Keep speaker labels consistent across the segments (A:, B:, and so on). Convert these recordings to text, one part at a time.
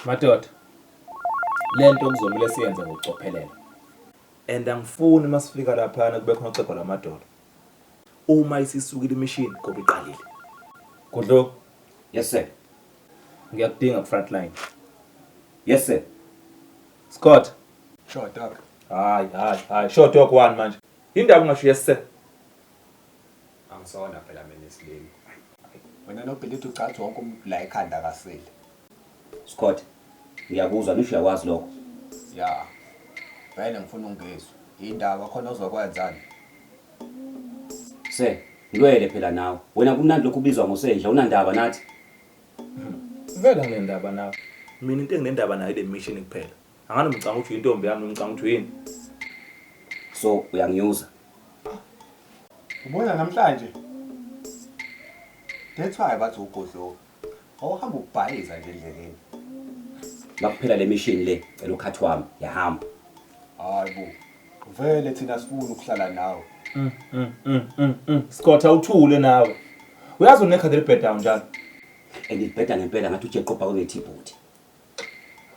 A: Madoda, lento kuzomele siyenze ngokucophelela. And angifuni uma sifika laphana kube khona oxegwa lamadolo. Uma isisukile imishini ngoba iqalile. Gudlu.
B: Yes sir.
A: Ngiyakudinga ku front line.
B: Yes sir.
A: Scott.
C: Sure dog.
A: Hayi hayi hayi sure dog one manje. Indaba ungasho yes sir.
C: Angisona phela mina isilima. Wena noBhilidi ucathi wonke umuntu la ekhanda akasile.
B: Scott, ngiyakuzwa nisho uyakwazi lokho.
C: Ya. Vele ngifuna ungizwe. Indaba khona ozokwenzani?
B: Sir, ngilwele phela nawe. Wena kumnandi lokhu ubizwa ngosenja, unandaba nathi.
A: Vele anginendaba nawe. Mina into enginendaba nayo ile mission kuphela. Angani ngicanga ukuthi uyintombi yami noma ngicanga ukuthi uyini.
B: So uyangiyuza.
C: Ubona namhlanje? That's why bathi ugodlo. Awuhamba ubhayiza nje endleleni.
B: Makuphela le mission le, cela ukhathi wami, ngiyahamba.
C: Hayi bo. Vele thina sifuna ukuhlala nawe.
A: Scott awuthule nawe. Uyazi unekhadi elibhedayo njalo.
B: And libheda ngempela ngathi ujeqo obhakwe nge-teapot.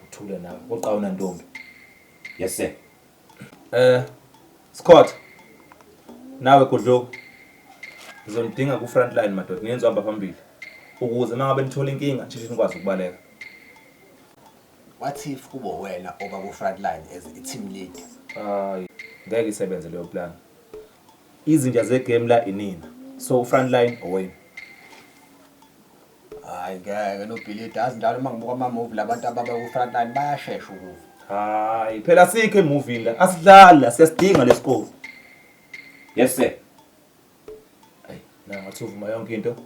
A: Uthule nawe. Uqa unantombi.
B: Yes sir.
A: Scott. Nawe Gudlu. Ngizonidinga ku front line madoda, niyenze uhamba phambili. Ukuze mangabe nithola inkinga nisheshe nikwazi ukubaleka.
C: What if kube wena oba ku front line as a team leader?
A: Hayi, ngeke isebenze leyo plan. Izinja ze game la inina. So front line owenu.
C: Hayi ngeke noBhilidi azi njalo uma ngibuka ama movie labantu ababa ku front line bayashesha ukufa.
A: Hayi, phela sikho emovie la. Asidlali la, siyasidinga lesikole.
B: Yes sir.
A: Hayi, na ngathi uvuma yonke into.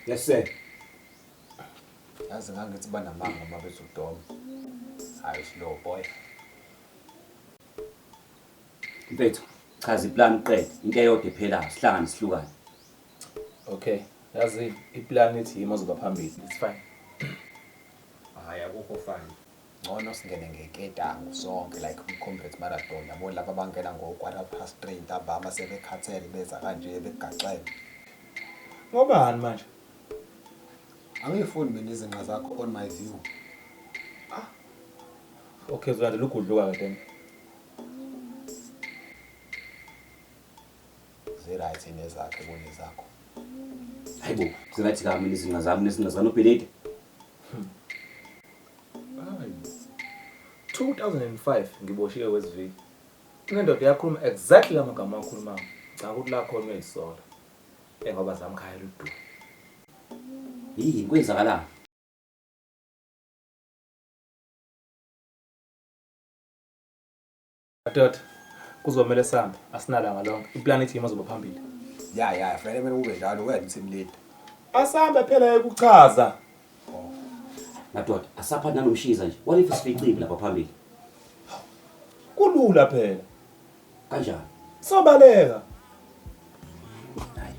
B: Yes sir.
C: Yazi ngangithi banamanga uma bethi udoma. Hayi slow boy.
B: Mfethu, chaza iplan uqede. Into eyodwa ephelayo, sihlangane sihlukane.
A: Okay, yazi iplan ithi yimi ozoba phambili. It's fine.
C: Hayi akukho fine. Ngcono singene ngeketango sonke like ku-Comrades Marathon yabo laba abangena ngo-3:15 ntambama sebekhathele beza kanje begaxele.
A: Ngobani manje?
C: Angiyifuni mina izinqa zakho on my view.
A: Okay, uzolandela ugudluka ke then.
C: Zi-right nezakhe kunezakho.
B: Hayibo, zi-right kabi mina izinqa zami nezinqa zikaNobhilidi.
A: Hayi. 2005 ngiboshiwe wesivili. Kunendoda eyakhuluma exactly lamagama akhulumayo. Ngicabanga ukuthi la khona uyayisola. Engoba zamkhayela udumo.
B: Yini kwenzakalani?
A: Madoda, kuzomele sihambe, asinalanga lonke. Iplan ithi yimi ozoba phambili.
C: Ya ya, fanele kumele kube njalo wena team leader.
A: Asambe phela ekuchaza.
B: Madoda, asaphathi nanomshiza nje. What if sificile lapha phambili?
A: Kulula phela.
B: Kanjani?
A: Sobaleka.
B: Hayi.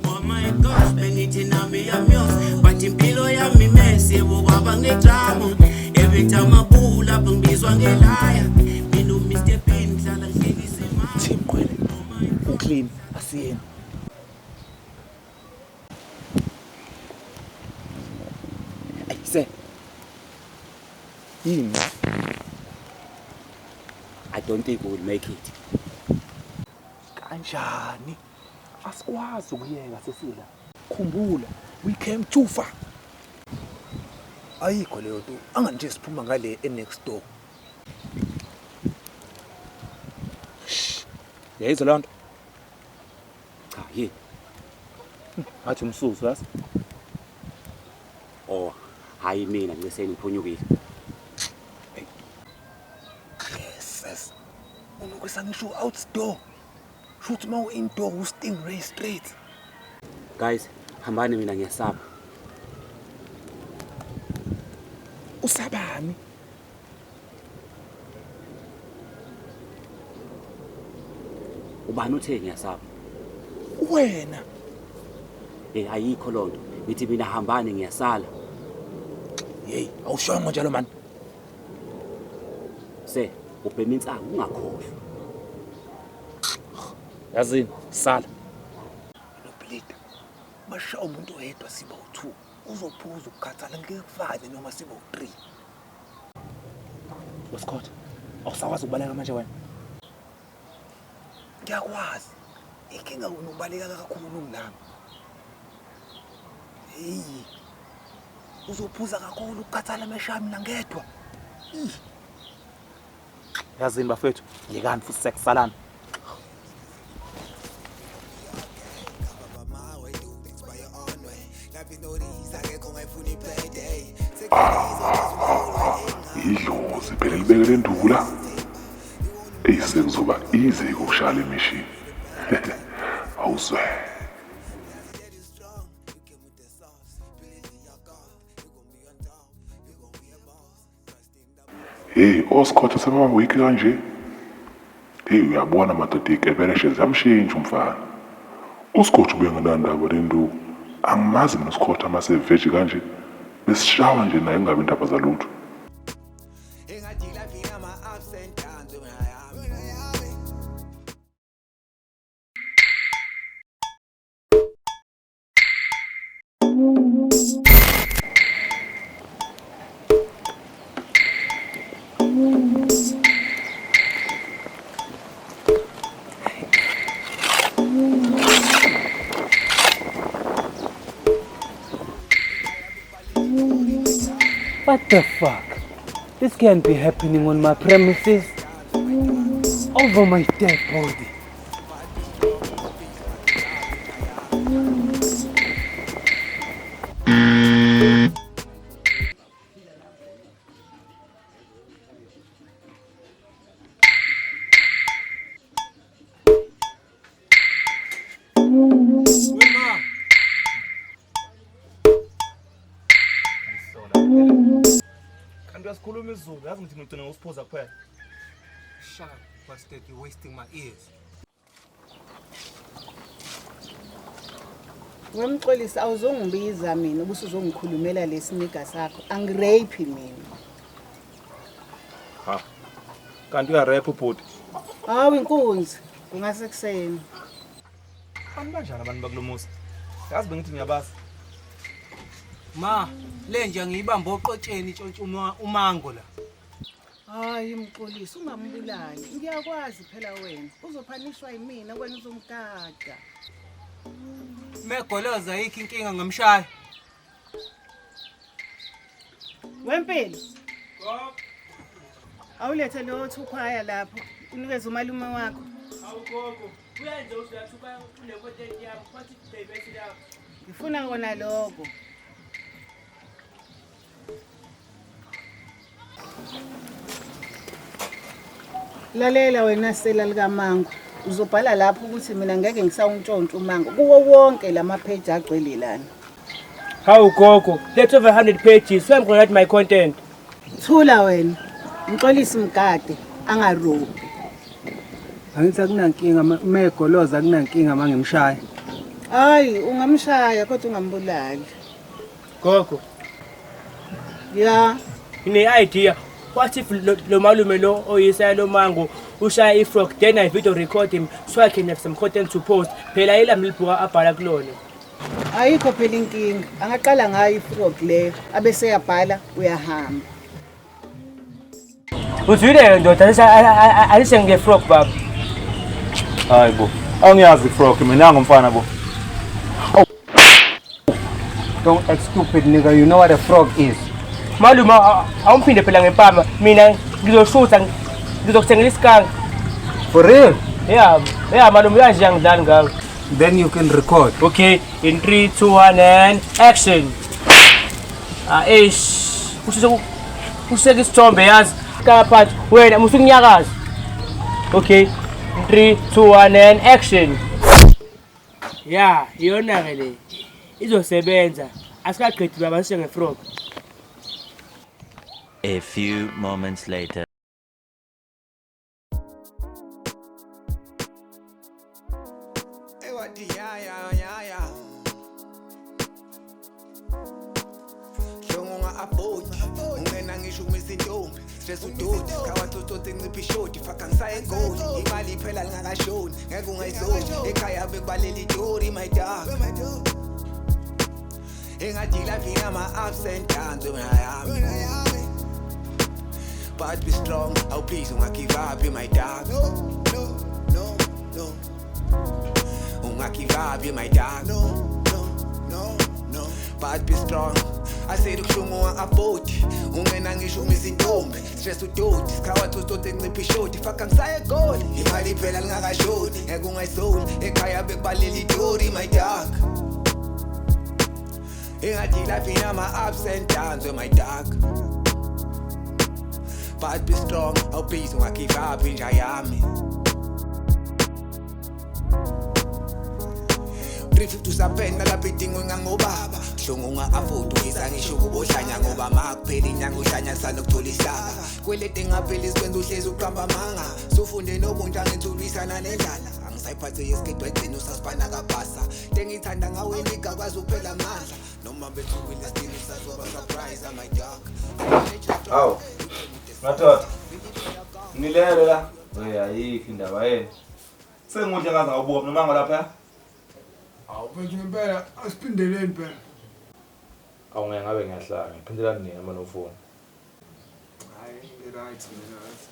D: Oh my gosh, bengithi nami I'm yours, but impilo yami mess, yebo kwaba ngedrama. Every time I pull up ngibizwa ngelaya. Mina uMr Bean ngihlala ngihlekisa imali.
A: Team Qwele. Uclean asiyeni.
B: Ay, sir.
A: Yini?
B: I don't think we will make it.
A: Kanjani? Asikwazi ukuyeka sesila. Khumbula, we came too far.
C: Ayikho leyo nto. Angani nje siphuma ngale e next door.
A: Uyayizwa leyo nto?
B: Cha, yini?
A: Ngathi umsusu yazi.
B: Oh, hayi mina nciseni ngiphunyukile.
C: Yes, yes. Unukisa ngisho outdoor. Shuthi uma u-indoor u-stingray straight.
B: Guys, hambani mina ngiyasaba.
A: Usabani?
B: Ubani uthe ngiyasaba?
A: Wena.
B: Hey, ayikho lonto. Ngithi mina hambani ngiyasala.
A: Hey, awushongo njalo man.
B: Se, ubhema insangu ungakhohlwa.
A: Yazini, sala.
C: Nobhilida.
E: Mashawa umuntu oyedwa siba u-2. Uzophuza ukukhathala ngeke kufane noma siba u-3.
A: Wesikhotha, awusakwazi ukubaleka manje wena.
E: Ngiyakwazi. Inkinga wena ubaleka kakhulu kunami. Hey. Uzophuza kakhulu ukukhathala meshaya mina ngedwa. Ih.
A: Yazini bafethu, yekani futhi sekusalana.
F: Idlozi phela libeke le nduku la. Eyi sekuzoba easy ukushaya le mission. Awuzwe. Hey, oSkhotha sebaba weak kanje. Hey, uyabona madoda ikebereshe ziyamshintsha umfana. USkhotha ubengenandaba nenduku. Angimazi mina uSkhotha mase veji kanje. Besishawa nje naye kungabi indaba zalutho.
G: What the fuck? This can't be happening on my premises. Over my dead body.
A: Kanti uyasikhuluma isiZulu, yazi ngithi ngigcina ngosiphuza kuphela.
G: Shut up, bastard. You're wasting my ears.
H: Wemxolisi awuzongibiza mina ubusuzongikhulumela lesiniga sakho. Angirape mina.
A: Ha. Kanti uyarap ubhuti.
H: Hawu inkunzi, kungase kuseni.
A: Abantu banjani abantu bakulomusa? Yazi bengithi ngiyabazi.
G: Ma, le nja ngiyibamba oqotsheni intshontsho umango la.
H: Hayi Mxolisi ungambulali. Ngiyakwazi phela wena. Uzophanishwa yimina wena uzomgada.
G: Megoloza ayikho inkinga ngamshaya.
H: Wempilo. Awulethe lo thukhwaya lapho unikeze umalume wakho.
G: Hawu gogo, uyenze usuyathuka kule content yami, kwathi baby lapho.
H: Ngifuna kona lokho. Lalela wena sela likamango. Uzobhala lapho ukuthi mina ngeke ngisawuntshontsha umango kuwo wonke lamapage agcwele lana.
G: Hawu gogo, that's over 100 pages. So I'm going to write my content.
H: Thula wena. Mxolisi mgade angarobi.
I: Angithi akunankinga megoloza akunankinga mangimshaya.
H: Hayi ungamshaya kodwa ungambulali.
G: Gogo,
H: Ya,
G: ngine idea. What if lo malume lo oyisa lo mango ushaya ifrog, then I video record him so I can have some content to post. Phela ilami libhuka abhala kulona.
H: Ayikho phela inkinga. Angaqala ngayo ifrog leyo abese yabhala uyahamba.
G: Uzwile ndoda, alishe ngefrog baba.
A: Hayi bo. Angiyazi ifrog mina ngumfana bo.
I: Don't act stupid nigga, you know what a frog is.
G: Malume awumphinde phela ngempama, mina ngizoshutha ngizokuthengela isikanga.
I: For real?
G: Yeah, yeah malume uyazi angidlali ngawe.
I: Then you can record.
G: Okay, in 3 2 1 and action. Ah eish, ususe isithombe yazi. Kaphathi wena musukunyakaza. Okay, in 3 2 1 and action. Yeah, iyona ke le. Izosebenza. Asikaqedi baba sishe ngefrog.
D: A few moments later.
E: Ungena ngisho ukumisa intombi stress udoti kawatototi ncipha ishoti faka ngisaye egoli imali phela lingakashoni ngeke ungayizoni ekhaya bekubalela itori my dog. Engathi life inama-ups and downs wena yami. But be strong, oh please ungagive up my dog. No, no, no, no. Ungagive up my dog. No, no, no, no. But be strong. I said ubuhlungu unga-afford ungena ngisho umisa intombi stress udoti sikhawathi usitoti encipha ishoti faka ngisaye egoli imali phela lingakashoni ngeke ungayisoli ekhaya bekubalela itori my dog. Engathi life inama-ups and downs my dog. But be strong, oh please ungagive up inja yami. 350 usapenda lapha idingo ngangobaba hlungu unga-afford uyisa ngisho kubohlanya ngoba makuphela inyanga uhlanya sanokuthola isaka kwelete engapheli sikwenza uhlezi uqamba amanga sufunde nobunja ngethulwisana nendlala angisayiphathe yesiketi wegcina usasipana kabhasa tengithanda ngawe niga kwazi uphela amandla noma bethukile stili usazoba surprise my dog.
A: Hawu madoda, nilele la. Hey, ayikho indaba yenu. Sengudle ngaze ngawubuka noma ngolapha.
J: Awu mfethu ngempela asiphindeleni phela.
A: Awu ngeke ngabe ngiyahlala, ngiphindelani nina uma nofuna.
J: Hayi ngi-right mina right.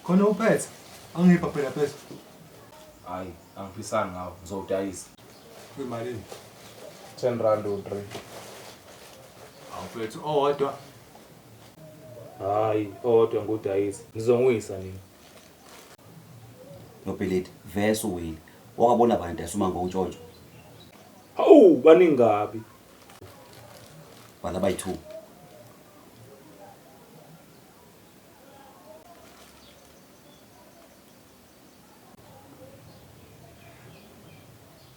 J: Khona uphethe, angipha phela phela.
A: Hayi, angiphisani ngawo, ngizowudayisa.
J: Kuyimalini?
A: 10 rand u3.
J: Awu mfethu owodwa.
A: Hayi, owodwa ngudayisa. Ngizongwisa nina.
B: Nobhilidi, vese uwile. Wakabona abantu esuma ngontshontsho.
A: Hawu, baningi kabi.
B: Bala bayi-2.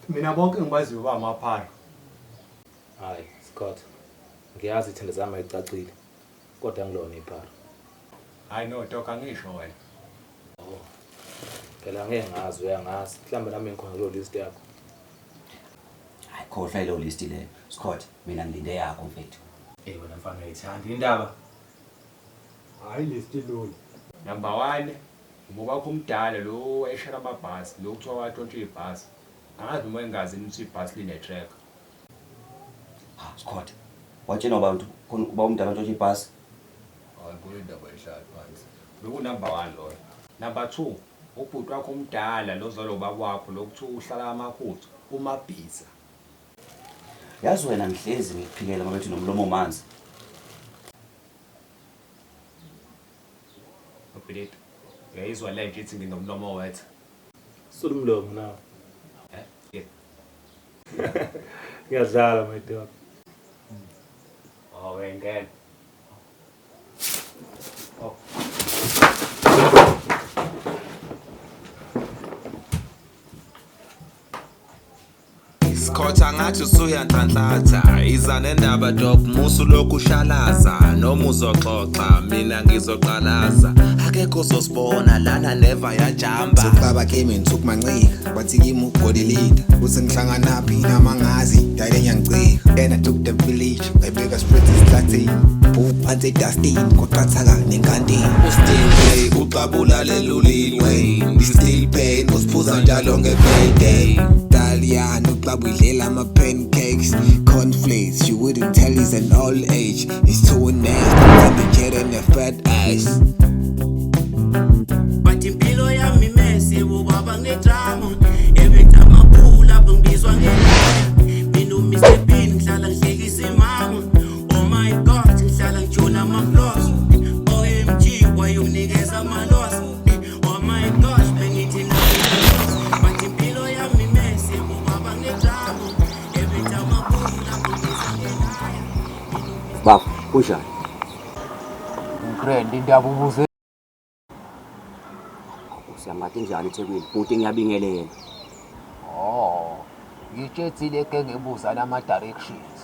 J: Mina bonke ngibaziyo ba amaphara.
A: Hayi, Scott. Ngiyazi ithende zami ayicacile. Kodwa ngilona iphara.
C: Hayi no, dog angisho wena.
A: Oh. Phela ngeke ngazi uyangazi. Mhlawumbe nami ngikhona kulo list yakho.
B: Hayi khohlwa ilo list leyo. Scott, mina ngilinde yakho mfethu.
A: Eh wena mfana uyayithanda indaba.
J: Hayi list ilula.
C: Number 1, ubaba umdala lo eshela amabhasi, lo kuthiwa watshontsha ibhasi. Angazi noma engazi ukuthi ibhasi line track.
B: Ha, Scott. Watshena abantu khona uba umdala otshontsha ibhasi.
C: Hayi kule ndaba ihlala phansi. Beku number 1 loyo. Number 2, ubhuti wakho umdala lo zalo baba wakho lo kuthiwa uhlala amakhuthu, umabhiza.
B: Yazi wena ngihlezi ngikuphikela ngoba bethi nomlomo manzi.
C: Ubhilidi. Uyayizwa le nje ithi nginomlomo wethu.
A: Sula umlomo nawe.
C: Eh? Yeah.
A: Ngiyadlala my dog.
C: Oh, wengena. Oh.
E: Sikhotha ngathi usuyanhlanhlatha iza nendaba dog musu lokhu ushalaza noma uzoxoxa mina ngizoqalaza akekho uzosibona lana never yajamba.
K: So baba came and took my ncika wathi kimi ugodi leader uthi ngihlanganaphi namangazi dale ngiyangicika. Then I took the village ngayibeka spread esihlathini phansi edustini kwaqhathaka nenkantini.
E: Ustil uxabula lelulile Wayne still pain usiphuza njalo nge-payday.
K: Italiano uxaba idlela ama-pancakes cornflakes you wouldn't tell he's an old age he's too nasty the jet and the fat ass.
D: But impilo yami mesi ubaba ngedrama every time I pull up ngibizwa ngelaya mina uMr Bean ngihlala ngihlekisa imama. Oh my god ngihlala ngijula ama-floss OMG wayonginikeza ama-loss. Oh my gosh bengithi nami but impilo yami mesi ubaba ngedrama every time I pull up ngibizwa ngelaya.
B: Baba, kunjani?
I: Grand indaba ubuze
B: Siyangathi njani eThekwini? Bhuti ngiyabingelela.
I: Oh, ngitshethile ke ngebuzana ama directions.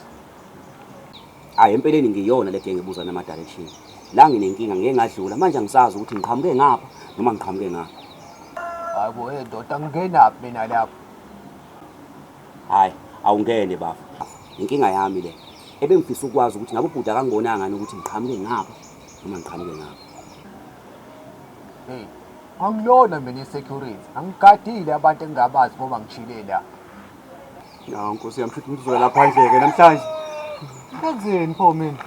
B: Hayi empeleni ngiyona le genge ebuzana ama directions. La nginenkinga ngeke ngadlula manje angisazi ukuthi ngiqhamuke ngapha noma ngiqhamuke ngapha.
I: Hayi bo hey ndoda ngingenaphi mina lapho.
B: Hayi awungene bafo. Inkinga yami le. Ebengifisa ukwazi ukuthi ngabe ubhuti akangibonanga ngani ukuthi ngiqhamuke ngapha noma ngiqhamuke ngapha.
I: Hey, angilona mina i-security. Angigadile abantu engingabazi ngoba ngishile la.
B: Ya Nkosi yami shuthi umuntu uzolala phandle-ke namhlanje.
J: Ngenzeni pho mina?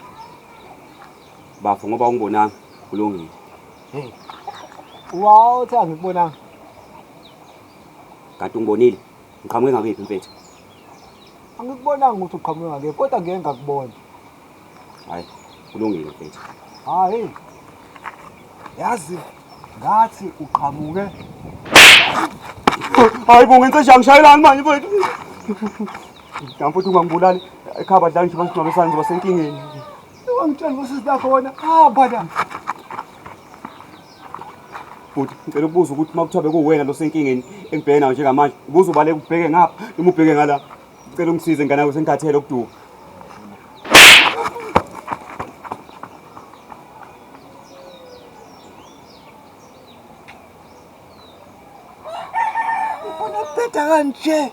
B: Bafo ngoba ungibonanga kulungile.
J: Hey. Wow, uthi angikubonanga.
B: Kanti ungibonile? Ngiqhamuke ngakuphi mfethu?
J: Angikubonanga ukuthi uqhamuke ngakephi kodwa ngeke ngakubona.
B: Hayi, kulungile mfethu.
J: Hayi. Yazi ngathi uqhamuke.
B: Hayi bo ngenze njani ngishayelani manje mfethu? Ya mfethu ungangibulali ekhaya badlala nje masingcwabisane ngizoba senkingeni.
J: Wangitshela ngosisi lakho wena. Hamba la.
B: Bhuti, ngicela ukubuza ukuthi uma kuthiwa bekuwena lo senkingeni engibheke nayo njengamanje, ubuzobaleka ubheke ngapha noma ubheke ngala? Ngicela ungisize ngane yakho sengikhathele ukuduka.
J: Ufuna ukubheda kanje.